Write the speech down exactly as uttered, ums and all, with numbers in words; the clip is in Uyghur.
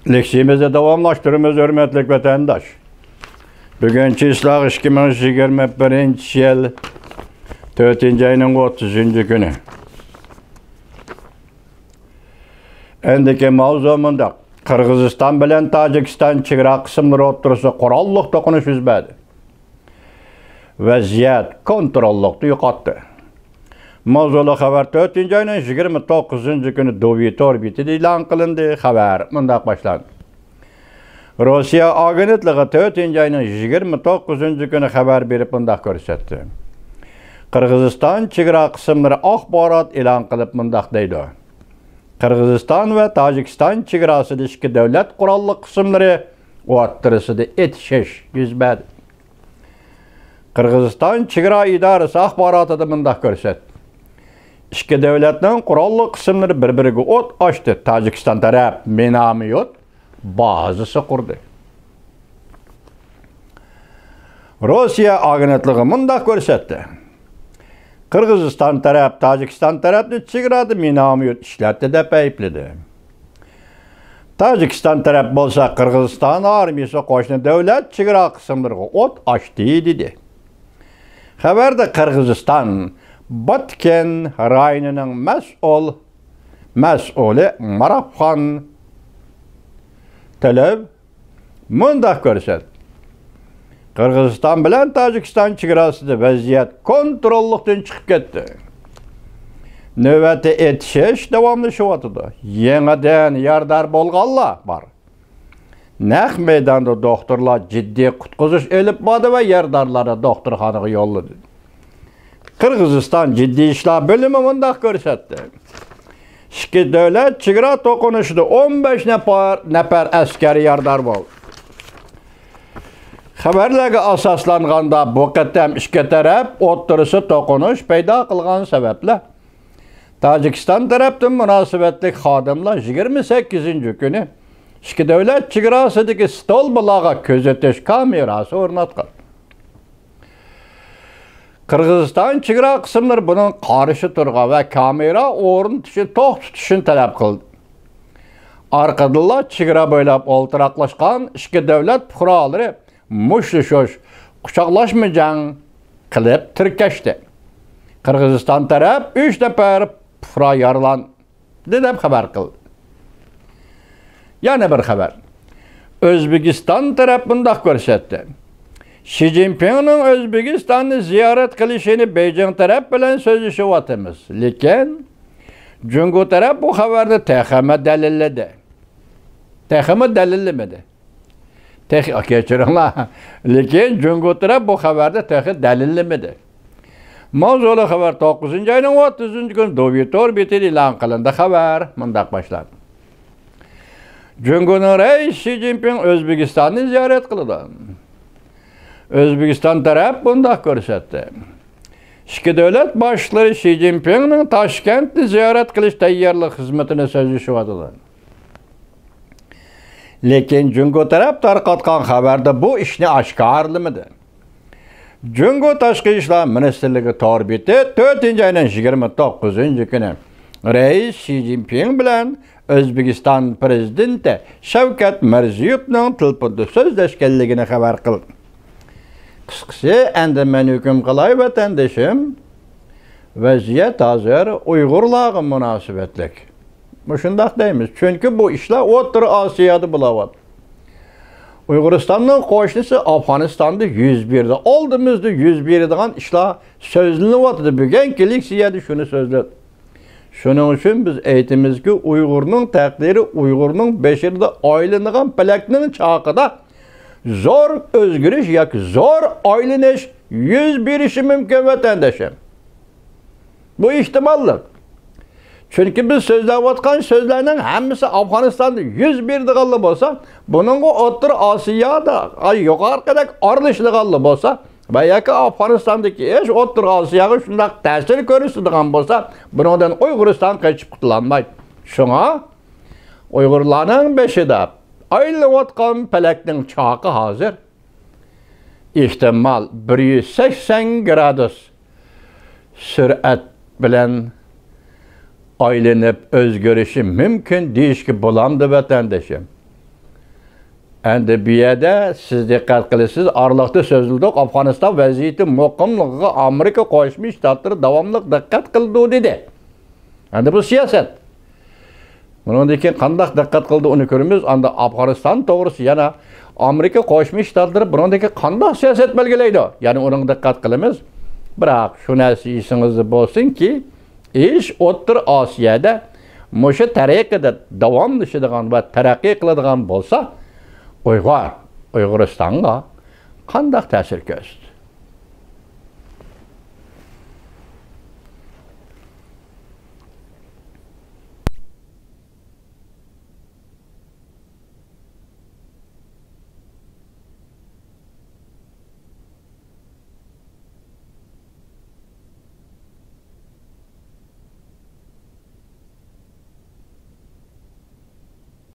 لېكسىيىمىزنى داۋاملاشتۇرىمىز، ھۆرمەتلىك ۋەتەنداش. بۈگۈن چىسلاغ ئىككى مىڭ يىگىرمە بىرىنچى يىل تۆتىنچى ئاينىڭ ئوتتۇزىنچى كۈنى. ئەندىكى ماۋزۇ مۇنداق: قىرغىزىستان بىلەن تاجىكىستان چېگرا قىسىملىرى ئوتتۇرىسىدا قوراللىق توقۇنۇش يۈز بەردى. ۋەزىيەت كونتروللۇقتا يوقاتتى. ماۋزۇلۇق خەۋەر تۆتىنچى ئاينىڭ يىگىرمە توققۇزىنچى كۈنى دۇۋى تور بېتىدە ئېلان قىلىندى. خەۋەر مۇنداق باشلاندى. روسىيە ئاگېنتلىقى تۆتىنچى ئاينىڭ يىگىرمە توققۇزىنچى كۈنى خەۋەر بېرىپ مۇنداق كۆرسەتتى: قىرغىزىستان چېگرا قىسىملىرى ئاخبارات ئېلان قىلىپ مۇنداق دەيدۇ: قىرغىزىستان ۋە تاجىكىستان چېگراسىدا ئىككى دۆلەت قوراللىق قىسىملىرى ئوتتۇرىسىدا ئېتىشىش يۈز بەردى. قىرغىزىستان چېگرا ئىدارىسى ئاخباراتىدا مۇنداق كۆرسەتتى: ئىككى دۆلەتنىڭ قوراللىق قىسىملىرى بىر-بىرىگە ئوت ئاچتى. تاجىكىستان تەرەپ مىناميوت بازىسى قۇردى. روسىيە ئاگېنتلىقى مۇنداق كۆرسەتتى: قىرغىزىستان تەرەپ تاجىكىستان تەرەپنى چېگرادا مىناميوت ئىشلەتتى دەپ ئەيىبلىدى. تاجىكىستان تەرەپ بولسا قىرغىزىستان ئارمىيىسى قوشنا دۆلەت چېگرا قىسىملىرىغا ئوت ئاچتى دېدى. خەۋەردە قىرغىزىستان باتكېن رايونىنىڭ مەسئۇل، مەسئۇلى ماراپخان تۆلەپ مۇنداق كۆرسەتتى: قىرغىزىستان بىلەن تاجىكىستان چېگراسىدا ۋەزىيەت كونتروللۇقتىن چىقىپ كەتتى. نۆۋەتتە ئېتىشىش داۋاملىشىۋاتىدۇ. يېڭىدىن يارىدار بولغانلار بار. نەق مەيداندا دوختۇرلار جىددىي قۇتقۇزۇش ئېلىپ باردى ۋە يارىدارلارنى دوختۇرخانىغا يوللىدى. قىرغىزىستان جىددىي ئىشلار بۆلۈمى مۇنداق كۆرسەتتى: ئىككى دۆلەت چېگرا توقۇنۇشىدا ئون بەش نەپەر، نەپەر ئەسكەر يارىدار بولدى. خەۋەرلەرگە ئاساسلانغاندا، بۇ قېتىم ئىككى تەرەپ ئوتتۇرىسى توقۇنۇش پەيدا قىلغان سەۋەبلەر تاجىكىستان تەرەپتىن مۇناسىۋەتلىك خادىملار يىگىرمە سەككىزىنچى كۈنى ئىككى دۆلەت چېگراسىدىكى ستولبىلارغا كۆزىتىش كامېراسى ئورناتقان. قىرغىزىستان چېگرا قىسىملىرى بۇنىڭغا قارشى تۇرغان ۋە كامېرا ئورنىتىشنى توختىتىشنى تەلەپ قىلدى. ئارقىدىنلا چېگرا بويلاپ ئولتۇراقلاشقان ئىككى دۆلەت پۇقرالىرى مۇشتلىشىش، قۇچاقلاشما جەڭ قىلىپ تىركەشتى. قىرغىزىستان تەرەپ ئۈچ نەپەر پۇقرا يارىلاندى دەپ خەۋەر قىلدى. يەنە بىر خەۋەر. ئۆزبېكىستان تەرەپ مۇنداق كۆرسەتتى: شى جىنپىڭنىڭ ئۆزبېكىستاننى زىيارەت قىلىشىنى بېيجىڭ تەرەپ بىلەن سۆزلىشىۋاتىمىز. لېكىن جۇڭگو تەرەپ بۇ خەۋەرنى تېخىمۇ دەلىللىدى. تېخىمۇ دەلىللىمىدى. تېخى، كەچۈرۈڭلار. لېكىن جۇڭگو تەرەپ بۇ خەۋەرنى تېخى دەلىللىمىدى. ماۋزۇلۇق خەۋەر توققۇزىنچى ئاينىڭ ئوتتۇزىنچى كۈنى دۇۋى تور بېتىدە ئېلان قىلىندى. خەۋەر مۇنداق باشلاندى: جۇڭگونىڭ رەئىسى شى جىنپىڭ ئۆزبېكىستاننى زىيارەت قىلىدۇ. ئۆزبېكىستان تەرەپ بۇنداق كۆرسەتتى: ئىككى دۆلەت باشلىقلىرى شى جىنپىڭنىڭ تاشكەنتنى زىيارەت قىلىش تەييارلىق خىزمىتىنى سۆزلىشىۋاتىدۇ. لېكىن جۇڭگو تەرەپ تارقاتقان خەۋەردە بۇ ئىشنى ئاشكارىلىمىدى. جۇڭگو تاشقى ئىشلار مىنىستىرلىكى تور بېتى تۆتىنچى ئاينىڭ يىگىرمە توققۇزىنچى كۈنى رەئىس شى جىنپىڭ بىلەن ئۆزبېكىستان پىرېزىدېنتى شەۋكەت مىرزىيېۋنىڭ تېلېفوندا سۆزلەشكەنلىكىنى خەۋەر قىلدى. قىسقىسى، ئەندى مەن ھۆكۈم قىلاي، ۋەتەندىشىم، ۋەزىيەت ھازىر ئۇيغۇرلارغا مۇناسىۋەتلىك. مۇشۇنداق دەيمىز، چۈنكى بۇ ئىشلار ئوتتۇرا ئاسىيادا بولۇۋاتىدۇ. ئۇيغۇرىستاننىڭ قوشنىسى ئافغانىستاندا يۈز بېرىدۇ، ئالدىمىزدا يۈز بېرىدىغان ئىشلار سۆزلىنىۋاتىدۇ. بۈگۈنكى لېكسىيەدە شۇنى سۆزلەپ، شۇنىڭ ئۈچۈن بىز ئېيتىمىزكى، ئۇيغۇرنىڭ تەقدىرى ئۇيغۇرنىڭ بېشىدا ئايلىنىدىغان پەلەكنىڭ چاقىدا زور ئۆزگىرىش ياكى زور ئايلىنىش يۈز بېرىشى مۇمكىن، ۋەتەندىشىم. بۇ ئېھتىماللىق. چۈنكى بىز سۆزلەۋاتقان سۆزلەرنىڭ ھەممىسى ئافغانىستاندا يۈز بېرىدىغانلا بولسا، بۇنىڭغا ئوتتۇرا ئاسىيادا يۇقىرىقىدەك ئارىلىشىدىغانلا بولسا ۋە ياكى ئافغانىستاندىكى ئىش ئوتتۇرا ئاسىياغا شۇنداق تەسىر كۆرسىتىدىغان بولسا، بۇنىڭدىن ئۇيغۇرىستان قېچىپ قۇتۇلالمايدۇ. شۇڭا ئۇيغۇرلارنىڭ بېشىدا ئايلىنىۋاتقان پەلەكنىڭ چاقى ھازىر ئېھتىمال بىر يۈز سەكسەن گرادۇس سۈرئەت بىلەن ئايلىنىپ ئۆزگىرىشى مۇمكىن دېيىشكە بولامدۇ، ۋەتەندىشىم؟ ئەمدى بۇ يەردە سىز دىققەت قىلىسىز، ئارىلىقتا سۆزلىدۇق، ئافغانىستان ۋەزىيىتى مۇقىملىقىغا ئامېرىكا قوشما شتاتلىرى داۋاملىق دىققەت قىلىدۇ دېدى. ئەمدى بۇ سىياسەت. بۇنىڭدىن كېيىن قانداق دىققەت قىلىدۇ، ئۇنى كۆرىمىز. ئاندا ئافغانىستان توغرىسى يەنە ئامېرىكا قوشما شتاتلىرى بۇنىڭدىن كېيىن قانداق سىياسەت بەلگىلەيدۇ؟ يەنە ئۇنىڭغا دىققەت قىلىمىز. بىراق شۇ نەرسە ئېسىڭىزدە بولسۇنكى، ئىش ئوتتۇرا ئاسىيادا مۇشۇ تەرىقىدە داۋاملىشىدىغان ۋە تەرەققىي قىلىدىغان بولسا، ئۇيغۇر، ئۇيغۇرىستانغا قانداق تەسىر كۆرسىتىدۇ؟